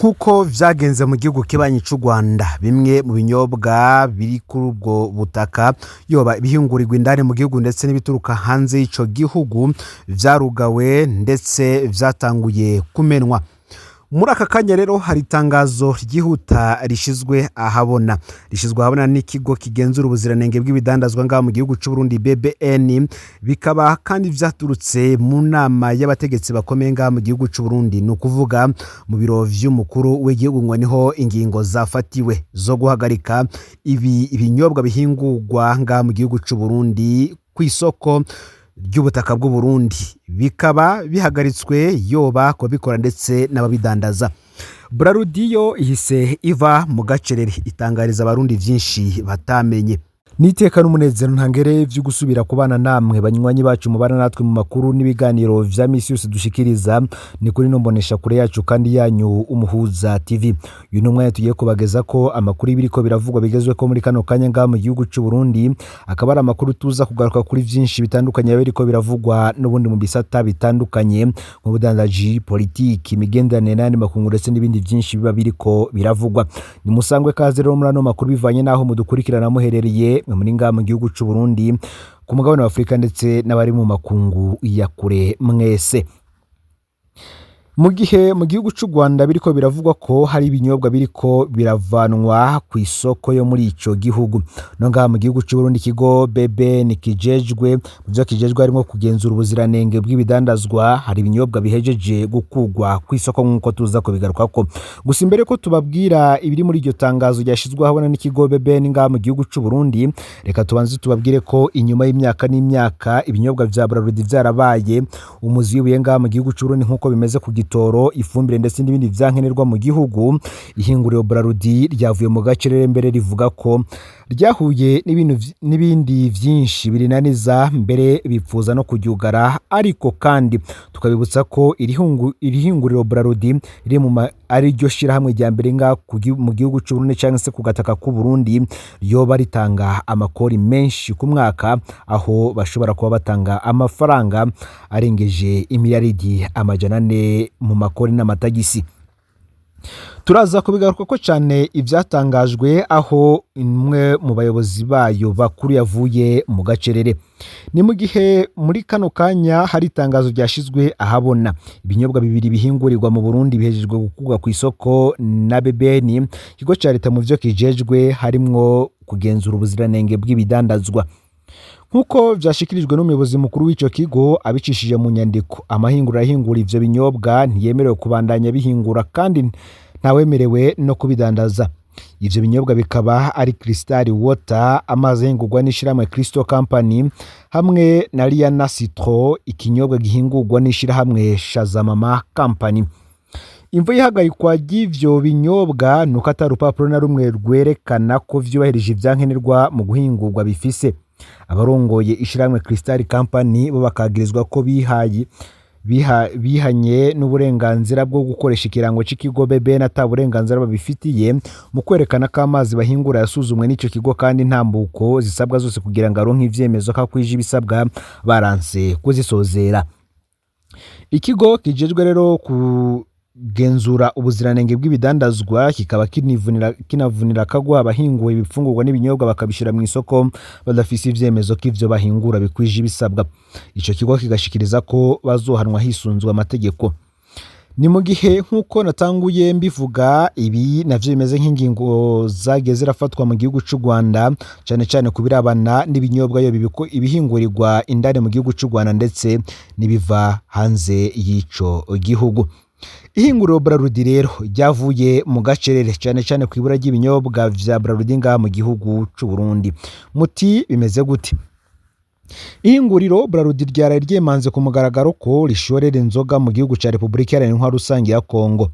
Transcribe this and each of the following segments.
Nk'uko vyagenze mu gihugu kibanyi c'u Rwanda, bimwe mu binyobwa biri kuri ubwo butaka, yoba ibihingurirwa indani mu gihugu ndetse n'ibituruka hanze y'ico gihugu, vyarugawe ndetse vyatanguye kumenwa. Muri aka kanya rero hari itangazo ryihuta rishizwe ahabona, rishizwe ahabona n'ikigo kigenzura ubuziranenge bw'ibidandazwa ngaha mu gihugu c'u Burundi, BBN. Bikaba kandi vyaturutse mu nama y'abategetsi bakomeye ngaha mu gihugu c'u Burundi, ni ukuvuga mu biro vy'umukuru w'igihugu, ngo niho ingingo zafatiwe zo guhagarika ibi ibinyobwa bihingurwa ngaha mu gihugu c'u Burundi kw'isoko ry'ubutaka bw'u Burundi. Bikaba bihagaritswe yoba kubikora ndetse n'ababidandaza. Brarudi yo ihise iva mu gacerere, itangariza Abarundi vyinshi batamenye. Niteka n'umunezero ntangere vyo gusubira kubana namwe, banywanyi bacu mubana natwe mu makuru n'ibiganiro vya misi yose dushikiriza ni kuri nombonesha kure yacu kandi yanyu, Umuhuza TV. Uyu ni umwanya tugiye kubageza ko amakuru y'ibiriko biravugwa bigezweko muri kano kanya ngaha mu gihugu c'u Burundi, akaba ari amakuru tuza kugaruka kuri vyinshi bitandukanye biriko biravugwa n'ubundi mu bisata bitandukanye nk'ubudandaji, politiki, imigenderanire n'ayandi makungu, ndetse n'ibindi vyinshi biba biriko biravugwa. Ni musangwe kaze rero muri ano makuru bivanye n'aho mudukurikirana muherereye, mwe muri ngaha mu gihugu c'u Burundi, ku mugabane wa Afurika, ndetse n'abari mu makungu ya kure mwese. Mu gihe mu gihugu c'u Rwanda biriko biravugwa ko hari ibinyobwa biriko biravanwa ku isoko yo muri ico gihugu, no ngaha mu gihugu c'u Burundi ikigo BBN kijejwe mu vyo kijejwe harimwo kugenzura ubuziranenge bw'ibidandazwa, hari ibinyobwa bihejeje gukugwa ku isoko nk'uko tuza kubigarukako. Gusa imbere ko tubabwira ibiri muri iryo tangazo ryashizwe ahabona n'ikigo BBN ngaha mu gihugu c'u Burundi, reka tubanze tubabwire ko inyuma y'imyaka n'imyaka ibinyobwa vya Brarudi vyarabaye umuzi w'ibuye ngaha mu gihugu c'u Burundi, nk'uko bimeze ku gitoro, ifumbire ndetse n'ibindi vyankenerwa mu gihugu, ihinguriro Brarudi ryavuye mu gacerere, mbere rivuga ko ryahuye n'ibindi vyinshi birinaniza, mbere bipfuza no kuryugara. Ariko kandi tukabibutsa ko iri hinguriro Brarudi riri mu ari ryo shirahamwe rya mbere ngaha mu gihugu c'u Burundi canke se ku gataka k'u Burundi ryoba ritanga amakori menshi ku mwaka, aho bashobora kuba batanga amafaranga arengeje imiliyaridi 400 mu makori n'amatagisi. Turaza kubigaruka ko cyane ivyatangajwe aho imwe mu bayobozi bayo bakuru yavuye mu gacerere. Ni mu gihe muri kano kanya hari itangazo ryashizwe ahabona, ibinyobwa bibiri bihingurirwa mu Burundi bihejejwe gukurwa ku isoko na BBN, ikigo ca leta mu vyo kijejwe harimwo kugenzura ubuziranenge bw'ibidandazwa, nk'uko vyashikirijwe n'umuyobozi mukuru w'ico kigo abicishije mu nyandiko. Amahinguriro ahingura ivyo binyobwa ntiyemerewe kubandanya bihingura kandi ntawemerewe no kubidandaza. Ivyo binyobwa bikaba ari Crystal Water, amazi ahingurwa n'ishirahamwe Crystal Company, hamwe na Liana Citro, ikinyobwa gihingurwa n'ishirahamwe Shazamama Company. Imvo y'ihagarikwa ry'ivyo binyobwa nuko ata rupapuro na rumwe rwerekana ko vyubahirije ivyankenerwa mu guhingurwa bifise. Abarongoye ishirahamwe Crystal Company bo bakagirizwa ko bihaye bihanye n'uburenganzira bwo gukoresha ikirango c'ikigo BBN ata burenganzira babifitiye, mu kwerekana ko amazi bahingura yasuzumwe n'ico kigo kandi intambuko zisabwa zose kugira ngo aronke ivyemezo ko akwije ibisabwa baranse kuzisozera. Ikigo kijejwe rero kugenzura ubuziranenge bw'ibidandazwa kikaba kinavunira akagwa abahinguye ibifungurwa n'ibinyobwa bakabishira mu isoko badafise ivyemezo ko ivyo bahingura bikwije ibisabwa. Ico kigo kigashikiriza ko bazohanwa hisunzwe amategeko. Ni mu gihe, nk'uko natanguye mbivuga, ibi navyo bimeze nk'ingingo zagiye zirafatwa mu gihugu c'u Rwanda, cane cane ku birabana n'ibinyobwa, yo ibihingurirwa indani mu gihugu c'u Rwanda ndetse n'ibiva hanze y'ico gihugu. Ihinguriro Brarudi rero ryavuye mu gacerere, cane cane ku ibura ry'ibinyobwa vya Brarudi ngaha mu gihugu c'u Burundi. Muti bimeze gute? Ihinguriro Brarudi ryaraye ryemanze ku mugaragaro ko rishorera inzoga mu gihugu ca Repubulika Iharanira Intwaro Rusange ya Kongo.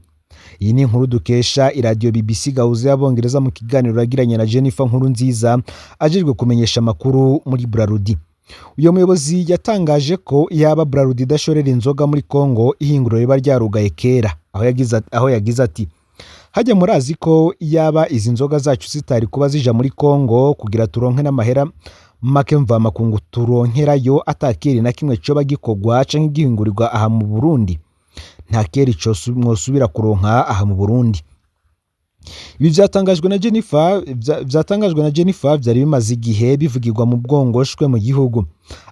Iyi ni inkuru dukesha iradiyo BBC Gahuza y'Abongereza mu kiganiro yagiranye na Jennifer Nkurunziza, ajejwe kumenyesha amakuru muri Brarudi. Uyo muyobozi yatangaje ko yaba Brarudi idashorera inzoga muri Kongo, ihinguriro riba ryarugaye kera, aho yagize ati: "Hajya murazi ko yaba izi nzoga zacu zitari kuba zija muri Kongo kugira turonke n'amahera make mvamakungu turonkerayo, atakiri na kimwe coba gikorwa canke gihingurirwa aha mu Burundi." Nta keri mwosubira kuronka aha mu Burundi. Ibi vyatangajwe na Jennifer vyari bimaze igihe bivugirwa mu bwongoshwe mu gihugu.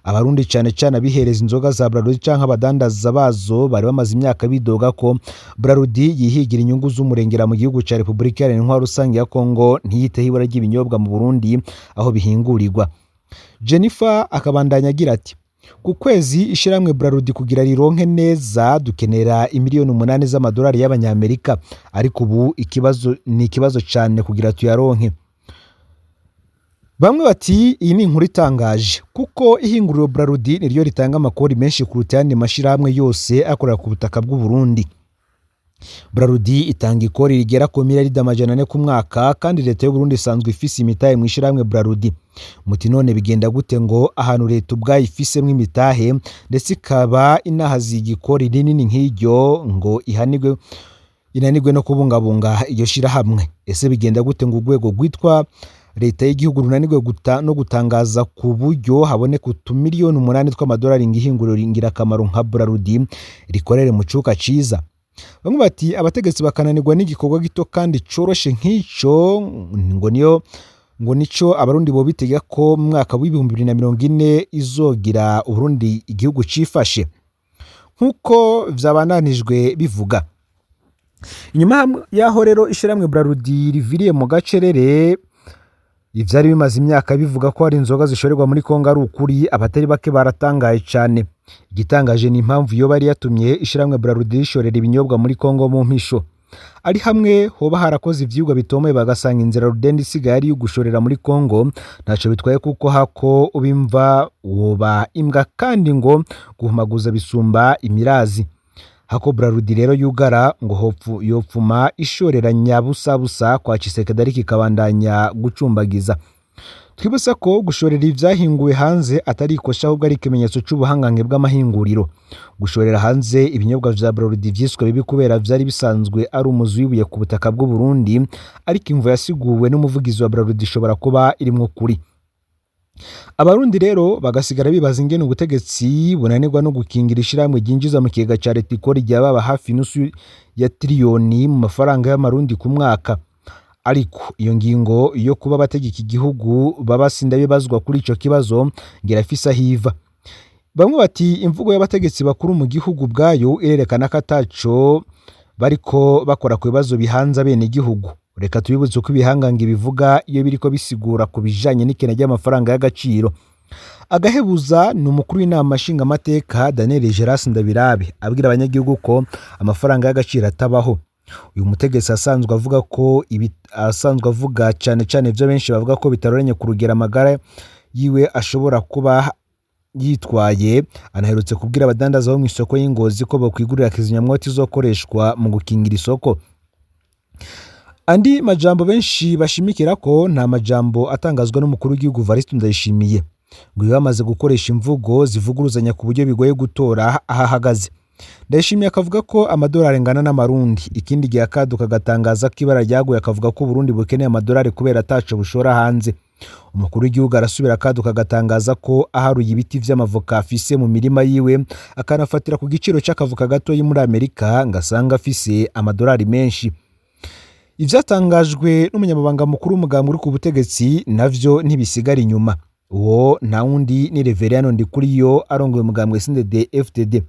Abarundi cane cane abihereza inzoga za Brarudi canke abadandaza bazo bari bamaze imyaka bidoga ko Brarudi yihigira inyungu z'umurengera mu gihugu ca Repubulika Iharanira Intwaro Rusange ya Kongo, ntiyiteho ibura ry'ibinyobwa mu Burundi aho bihingurirwa. Jennifer akabandanya agira ati: "Ku kwezi ishiramwe Brarudi kugira rironke neza dukenera imiliyoni 8 z'amadolari y'abanyamerika, ariko ubu ikibazo ni ikibazo cane kugira tuyaronke." Bamwe bati iyi ni inkuru itangaje kuko ihinguriro Brarudi niryo ritanga amakori menshi kuruta ayandi mashirahamwe yose akorera ku butaka bw'u Burundi. Brarudi itanga ikori rigera ku miliyaridi 400 ku mwaka, kandi leta y'u Burundi isanzwe ifise imitahe mu ishirahamwe Brarudi. Muti none bigenda gute ngo ahantu leta ubwayo ifisemwo imitahe ndetse ikaba inahaziga ikori rinini nk'iryo ngo ihanirwe inanirwe no kubungabunga iryo shirahamwe? Ese bigenda gute ngo urwego rwitwa leta y'igihugu runanirwe no gutangaza ku buryo haboneka utumiliyoni 8 tw'amadolari ngo ihinguriro ngirakamaro nka Brarudi rikorere mu cuka ciza? Bamwe bati abategetsi bakananirwa n'igikorwa gito kandi coroshe nk'ico, ngo niyo ngo nico abarundi bo bitega ko mu mwaka w'2040 izogira Uburundi igihugu cifashe nk'uko vyabandanijwe bivuga. Inyuma yaho rero ishiramwe Brarudi riviriye mu gacerere, ivyari bimaze imyaka bivuga ko hari inzoga zishorerwa muri Kongo ari ukuri, abatari bake baratangaye cane. Igitangaje ni impamvu yoba yari yatumye ishiramwe Brarudi rishorera ibinyobwa muri Kongo mu mpisho. Ari hamwe hoba harakoze ivyigwa bitomoye bagasanga inzira rudende isigaye ari iyo gushorera muri Kongo ntaco bitwaye, kuko hako ubimva woba imbwa kandi ngo guhumaguza bisumba imirazi. Hako Brarudi rero yugara ngo yopfuma ishorera nyabusabusa kwa Tshisekedi, ariko ikabandanya gucumbagiza. Twibutse ko gushorera ivyahinguwe hanze atari ikosa, ahubwo ari ikimenyetso c'ubuhangange bw'amahinguriro. Gushorera hanze ibinyobwa vya Brarudi vyiswe bibi kubera vyari bisanzwe ari umuzi w'ibuye ku butaka bw'u Burundi, ariko imvo yasiguwe n'umuvugizi wa Brarudi ishobora kuba irimwo ukuri. Abarundi rero bagasigara bibaza ingene ubutegetsi bunanirwa no gukingira ishirahamwe ryinjiza mu kigega ca leta ikori ryababa hafi nusu ya tiriyoni mu mafaranga y'amarundi ku mwaka. Ariko iyo ngingo yo kuba abategeka igihugu baba sindabibazwa kuri ico kibazo ngirafise aho iva. Bamwe bati imvugo y'abategetsi bakuru mu gihugu ubwayo irerekana ko ataco bariko bakora ku bibazo bihanze abenegihugu. Reka tubibutse uko ibihangange bivuga iyo biriko bisigura ku bijanye n'ikena ry'amafaranga y'agaciro. Agahebuza ni umukuru w'inama nshingamateka Daniel Geras Ndabirabe abwira abanyagihugu ko amafaranga y'agaciro atabaho. Uyu mutegetsi asanzwe avuga ko asanzwe avuga cane cane ivyo benshi bavuga ko bitaroranye ku rugero amagara yiwe ashobora kuba yitwaye. Anaherutse kubwira abadandaza bo mw'isoko y'Ingozi ko bokwigurira kizimyamwoto izokoreshwa mu gukingira isoko. Andi majambo benshi bashimikira ko nta majambo atangazwa n'umukuru w'igihugu Evariste Ndayishimiye, ngo bamaze gukoresha imvugo zivuguruzanya ku buryo bigoye gutora aho ahagaze. Ndayishimiye akavuga ko amadolari angana n'amarundi, ikindi gihe akaduka agatangaza ko ibara ryaguye, akavuga ko Uburundi bukeneye amadolari kubera ataco bushora hanze. Umukuru w'igihugu arasubira akaduka agatangaza ko aharuye ibiti vy'amavoka afise mu mirima yiwe, akanafatira ku giciro c'akavoka gatoyi muri Amerika, ngo asanga afise amadolari menshi. Ivyatangajwe n'umunyamabanga mukuru w'umugambi uri ku butegetsi navyo ntibisigara inyuma. Uwo nta wundi ni Reveriyano Ndikuriyo arongoye umugambwe CNDD FDD.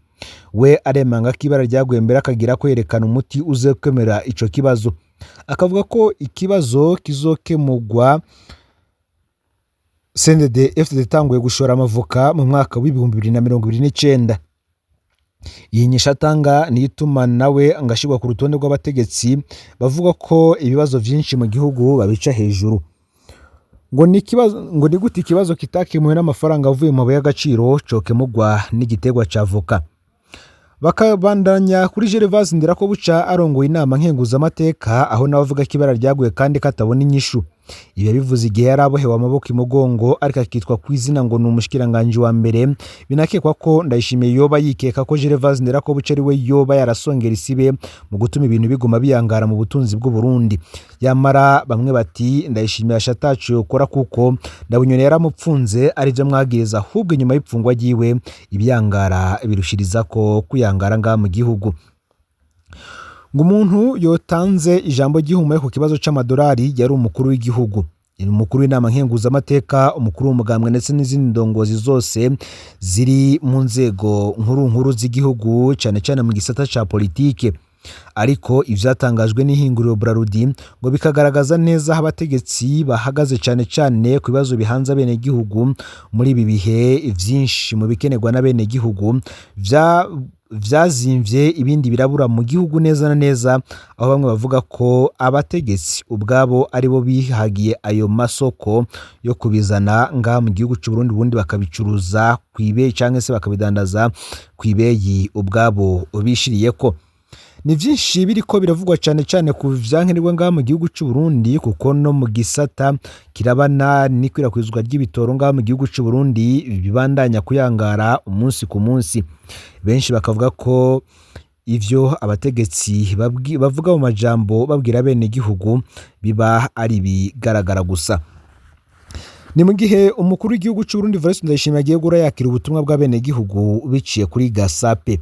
We aremanga ko ibara ryaguye mbere akagira ko yerekana umuti uzokemura ico kibazo. Akavuga ko ikibazo kizokemurwa CNDD FDD itanguye gushora amavoka mu mwaka w'2029. Iyi nyishu atanga niyo ituma nawe ngashirwa ku rutonde rw'abategetsi bavuga ko ibibazo vyinshi mu gihugu babica hejuru. Ngo ni ikibazo, ngo ni gute ikibazo kitakemuwe n'amafaranga avuye mu mabuye y'agaciro cokemurwa n'igitegwa ca voka? Bakabandanya kuri Gervase Ndirakobuca arongoye inama nkenguzamateka, aho nawe avuga ko ibara ryaguye kandi katabona inyishu. Ibi yabivuze igihe yari abohewe amaboko imugongo, ariko akitwa ku izina ngo ni umushikiranganji wa mbere. Binakekwa ko Ndayishimiye yoba yikeka ko Gervase Nderakobuca ari we yoba yarasongera isibe mu gutuma ibintu biguma biyangara mu butunzi bw'u Burundi. Yamara bamwe bati Ndayishimiye ashatacu yokora kuko Ndabunyoni yaramupfunze arivyo amwagiriza, ahubwo inyuma y'ipfungwa ryiwe ibiyangara birushiriza ko kuyangara ngaha mu gihugu. Ngo umuntu yotanze ijambo ry'ihumure ku kibazo c'amadolari yari umukuru w'igihugu, umukuru w'inama nkenguzamateka, umukuru w'umugambwe ndetse n'izindi ndongozi zose ziri mu nzego nkuru nkuru z'igihugu, cane cane mu gisata ca politike. Ariko ivyatangajwe n'ihinguriro Brarudi ngo bikagaragaza neza aho abategetsi bahagaze cane cane ku bibazo bihanze abenegihugu muri ibi bihe. Vyinshi mu bikenerwa n'abenegihugu vyazimvye, ibindi birabura mu gihugu neza na neza, aho bamwe bavuga ko abategetsi ubwabo aribo bihagiye ayo masoko yo kubizana ngaha mu gihugu c'u Burundi, ubundi bakabicuruza kw'ibeyi canke se bakabidandaza kw'ibeyi ubwabo bishiriyeko. Ni vyinshi biriko biravugwa cane cane ku vyankenerwa ngaha mu gihugu c'u Burundi, kuko no mu gisata kirabana n'ikwirakwizwa ry'ibitoro ngaha mu gihugu c'u Burundi bibandanya kuyangara umunsi ku munsi. Benshi bakavuga ko ivyo abategetsi bavuga mu majambo babwira bene gihugu biba ari ibigaragara gusa. Ni mu gihe umukuru w'igihugu c'u Burundi Evariste Ndayishimiye agiye guhora yakira ubutumwa bw'abenegihugu biciye kuri Gasape.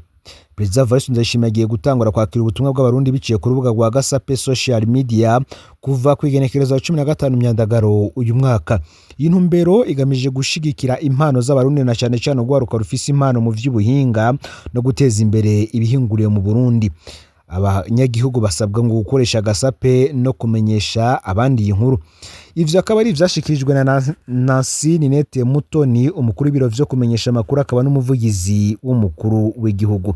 Perezida Evariste Ndayishimiye agiye gutangura kwakira ubutumwa bw'abarundi biciye ku rubuga rwa Gasape social media kuva ku igenekerezo rya 15 Myandagaro uyu mwaka. Iyi ntumbero igamije gushigikira impano z'abarundi na cane cane urwaruka rufise impano mu vy'ubuhinga no guteza imbere ibihinguriwe mu Burundi. Abanyagihugu basabwa ngo gukoresha Gasape no kumenyesha abandi iyi nkuru. Ivyo akaba ari ivyashikirijwe na Nancy Ninette Mutoni, umukuru w'ibiro vyo kumenyesha amakuru akaba n'umuvugizi w'umukuru w'igihugu.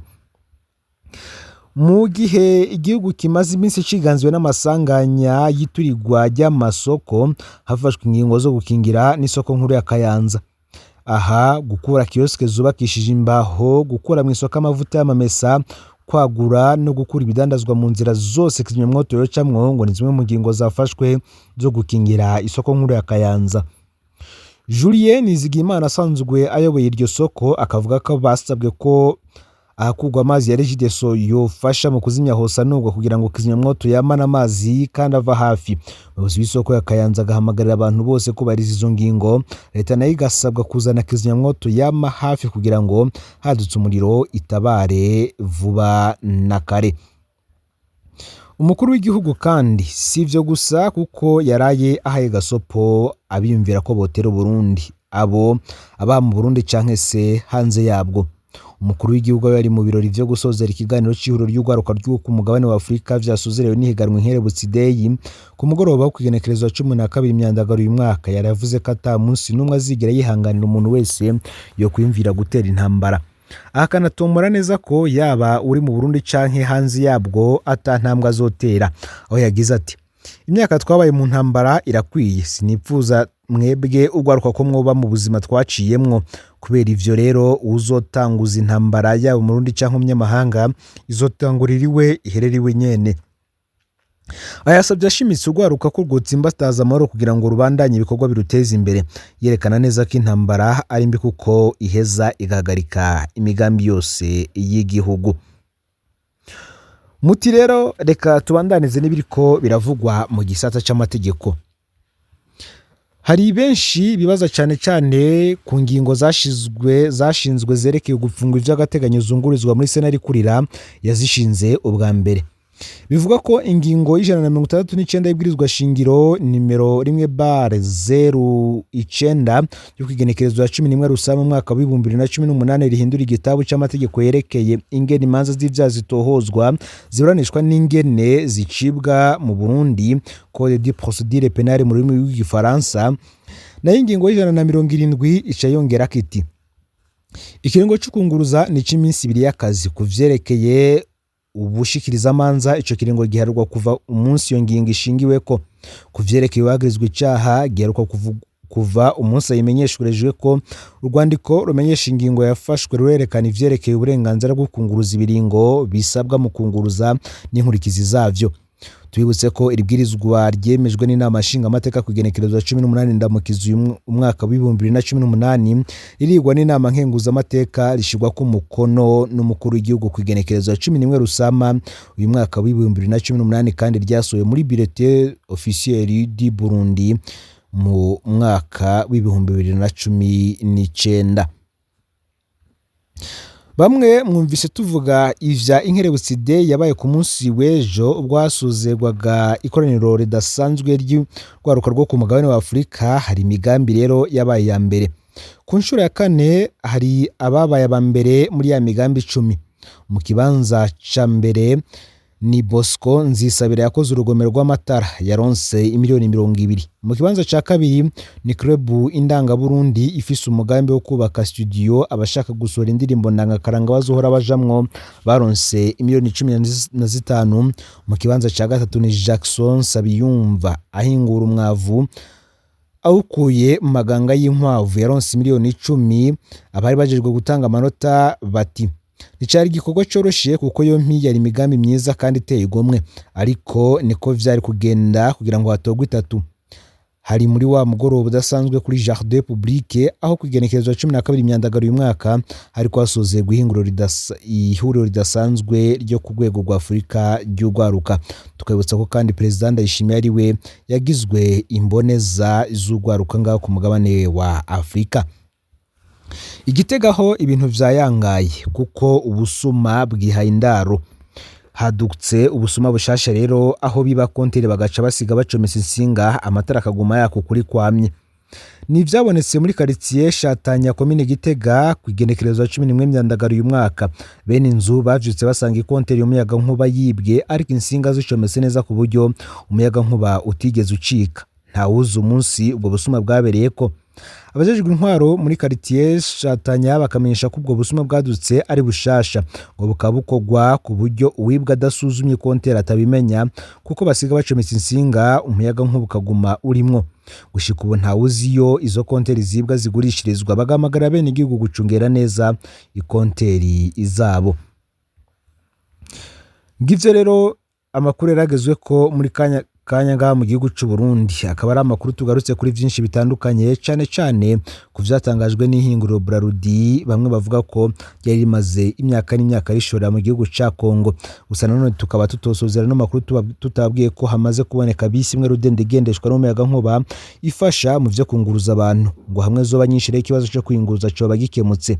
Mu gihe igihugu kimaze iminsi ciganziwe n'amasanganya y'iturirwa ry'amasoko, hafashwe ingingo zo gukingira n'isoko nkuru ya Kayanza. Aha gukura kioske zubakishije imbaho, gukura mu isoko amavuta y'amamesa, kwagura no gukura ibidandazwa mu nzira zose kizimyamwoto yocamwo, ngo ni zimwe mu ngingo zafashwe zo gukingira isoko nkuru ya Kayanza. Julien Nizigiyimana asanzwe ayoboye iryo soko akavuga ko basabwe ko ahakurwa amazi ya Regideso yofasha mu kuzimya hosanurwa kugira ngo kizimyamwoto yamane amazi kandi ava hafi. Umuyobozi w'isoko ya Kayanza agahamagarira abantu bose kubahiriza izo ngingo, leta nayo igasabwa kuzana kizimyamwoto yama hafi kugira ngo hadutse umuriro itabare vuba na kare. Umukuru w'igihugu kandi si ivyo gusa, kuko yaraye ahaye gasopo abiyumvira ko botera Uburundi, abo aba mu Burundi canke se hanze yabwo. Umukuru w'igihugu yari mu birori vyo gusozera ikiganiro c'ihuriro ry'urwaruka rwo ku mugabane wa Afurika vyasozerewe n'ihiganwa Inkerebutsi Day ku mugoroba wo kw'igenekerezo rya 12 Myandagaro uyu mwaka, yaravuze ko ata munsi n'umwe azigera yihanganira umuntu wese yokwiyumvira gutera intambara. Akanatomora neza ko yaba uri mu Burundi canke hanze yabwo ata ntambwe azotera, aho yagize ati: imyaka twabaye mu ntambara irakwiye, sinipfuza mwebwe urwaruka ko mwoba mu buzima twaciyemwo. Kubera ivyo rero uwuzotanguza intambara yaba umurundi canke umunyamahanga izotangurira iwe iherere iwe nyene. Ayasabye ashimitse urwaruka ko rwotsimbataza amahoro kugira ngo rubandanye ibikorwa biruteza imbere, yerekana neza ko intambara ari mbi kuko iheza igahagarika imigambi yose y'igihugu. Muti rero reka tubandanize n'ibiriko biravugwa mu gisata c'amategeko. Hari benshi bibaza cane cane ku ngingo zashinzwe zerekeye gupfungwa ivy'agateganyo zungururizwa muri sentare ikurira yazishinze ubwa mbere. Bivuga ko ingingo y'169 y'ibwirizwa shingiro nimero 1/09 yo kw'igenekerezo ya 11 Rusama mu mwaka w'ibihumbi bibiri na cumi n'umunani rihindura igitabo c'amategeko yerekeye ingene imanza z'ivyaha zitohozwa ziburanishwa n'ingene zicibwa mu Burundi, Code de procédure pénale mu rurimi rw'igifaransa. Nayo ingingo y'170 ica yongera iti: ikiringo c'ukunguruza ni ic'iminsi ibiri y'akazi. Ku vyerekeye ubushikirizamanza, ico kiringo giharurwa kuva umunsi iyo ngingo ishingiweko. Ku vyerekeye uwagirizwa icaha, giheruka kuva umunsi ayimenyesherejwe ko urwandiko rumenyesha ingingo yafashwe rurerekana ivyerekeye uburenganzira bwo kunguruza ibiringo bisabwa mu kunguruza n'inkurikizi zavyo. Tubibutse ko iri bwirizwa ryemejwe n'inama nshingamateka ku igenekerezo 18 Ndamukiza uyu umwaka w'2018, ririgwa n'inama nkenguzamateka, rishirwa ku mukono n'umukuru w'igihugu ku igenekerezo 11 Rusama uyu mwaka w'2018, kandi ryasohowe muri Bulletin officiel du Burundi mu mwaka w'2019. Bamwe mwumvise tuvuga ivya Inkerebutsi Day yabaye ku munsi w'ejo, ubwo hasozerwaga ikoraniro ridasanzwe ry'urwaruka rwo ku mugabane wa Afurika. Hari imigambi rero yabaye iya mbere ku nshuro ya kane. Hari ababaye aba mbere muri ya migambi 10. Mu kibanza ca mbere ni Bosco Nzisabira yakoze urugomero rw'amatara, yaronse imiliyoni 20. Mu kibanza ca kabiri ni Club Indangaburundi ifise umugambi wo kubaka studio abashaka gusohora indirimbo ndangakaranga bazohora bajamwo, baronse imiliyoni 15. Mu kibanza ca gatatu ni Jackson Sabiyumva ahingura umwavu awukuye mu maganga y'inkwavu, yaronse miliyoni 10. Abari bajejwe gutanga amanota bati: "Nticari igikorwa coroshe kuko yompi yari imigambi myiza kandi iteye igomwe, ariko niko vyari kugenda kugira ngo hatorwe itatu." Hari muri wa mugoroba udasanzwe kuri Jardin Public, aho ku igenekerezo 12 Myandagaro uyu mwaka hariko hasozerwa ihuriro ridasanzwe ryo ku rwego rwa Afurika ry'urwaruka. Tukabibutsa ko kandi Perezida Ndayishimiye ari we yagizwe imboneza z'urwaruka ngaho ku mugabane wa Afurika. Igitega ho ibintu vyayangaye kuko ubusuma bwihaye indaro. Hadutse ubusuma bushasha rero, aho biba konteri bagaca basiga bacometse insinga, amatara akaguma yaka ukuri kwamye. Ni ivyabonetse muri quartier Shatanya, komine Gitega, ku igenekerezo 11 Myandagaro uyu mwaka. Bene inzu bavyutse basanga ikonteri y'umuyagankuba yibwe, ariko insinga zicometse neza ku buryo umuyagankuba utigeze ucika. Ntawuzi umunsi ubwo busuma bwabereyeko. Abajejwe intwaro muri quartier Shatanya bakamenyesha ko ubwo busuma bwadutse ari bushasha, ngo bukaba bukorwa ku buryo uwibwa adasuzumye ikonteri atabimenya, kuko basiga bacometse insinga umuyagankuba ukaguma urimwo. Gushika ubu ntawuzi iyo izo konteri zibwa zigurishirizwa. Bagahamagara bene igihugu gucungera neza ikonteri zabo. Ngivyo rero amakuru yaragezwe ko muri kanya kanya ngaha mu gihugu c'u Burundi. Akaba ari amakuru tugarutse kuri vyinshi bitandukanye, cane cane ku vyatangajwe n'ihinguriro Brarudi, bamwe bavuga ko ryari rimaze imyaka n'imyaka rishorera mu gihugu ca Kongo. Gusa nanone tukaba tutosozera no makuru tutabwiye ko hamaze kuboneka bisi imwe rudende igendeshwa n'umuyagankuba ifasha mu vyo kunguruza abantu, ngo hamwe zoba nyinshi rero ikibazo co kwiyunguruza coba gikemutse.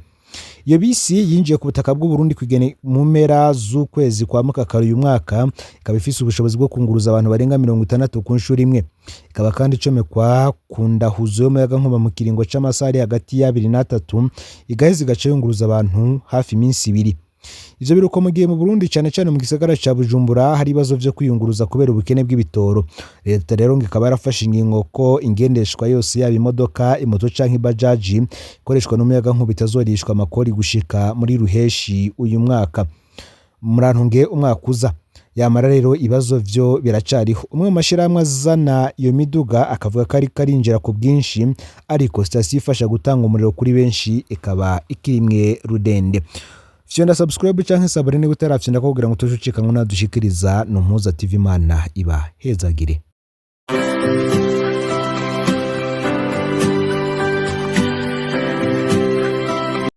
Iyo bisi yinjiye ku butaka bw'u Burundi kwigene mu mpera z'ukwezi kwa Mukakaro uyu mwaka, ikaba ifise ubushobozi bwo kunguruza abantu barenga 60 ku nshuro imwe. Ikaba kandi icomekwa ku ndahuzo y'umuyagankuba mu kiringo c'amasaha ari hagati y'abiri n'atatu, igaheza igaca yunguruza abantu hafi iminsi 2. Ivyo biruko mu gihe mu Burundi, cane cane mu gisagara ca Bujumbura, hari ibibazo vyo kwiyunguruza kubera ubukene bw'ibitoro. Leta rero ngo ikaba yarafashe ingingo ko ingendeshwa yose, yaba imodoka, imoto canke ibajaji, ikoreshwa n'umuyagankuba itazorishwa amakori gushika muri ruheshi uyu mwaka, murantunge umwaka uza. Yamara rero ibibazo vyo biracariho. Umwe mu mashirahamwe azana iyo miduga akavuga ko ariko arinjira ku bwinshi, ariko sitasiyo ifasha gutanga umuriro kuri benshi ikaba ikiri imwe rudende. Fyonda subscribe canke s'abonner niba utarafyonda kugira ngo utaje ucikanwa nadushikiriza. No Mpuza TV, Imana ibahezagire.